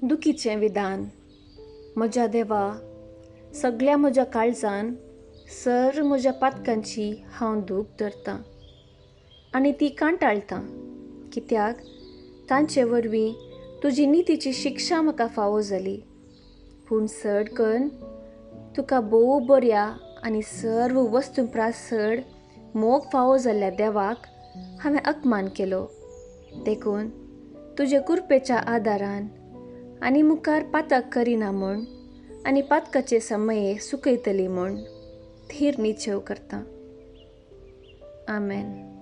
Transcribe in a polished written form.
दुखीचें विधान. म्हज्या देवा, सगल्या म्हज्या काळजान सर्व म्हज्या पातकांची हांव दूख धरतां आनी ती कांटाळटां, कित्याक तांचे वरवीं तुजी नितीची शिक्षा म्हाका फावो जाली. पूण चड करून तुका भोव बऱ्या आनी सर्व वस्तू प्रास चड मोग फावो जाल्ल्या देवाक हांवें अपमान केलो. देखून तुजे कृपेच्या आदारान आनी मुखार पातक करिना म्हूण आनी पातकाचे समये सुकयतली म्हूण थीर निश्चेव करता. आमेन.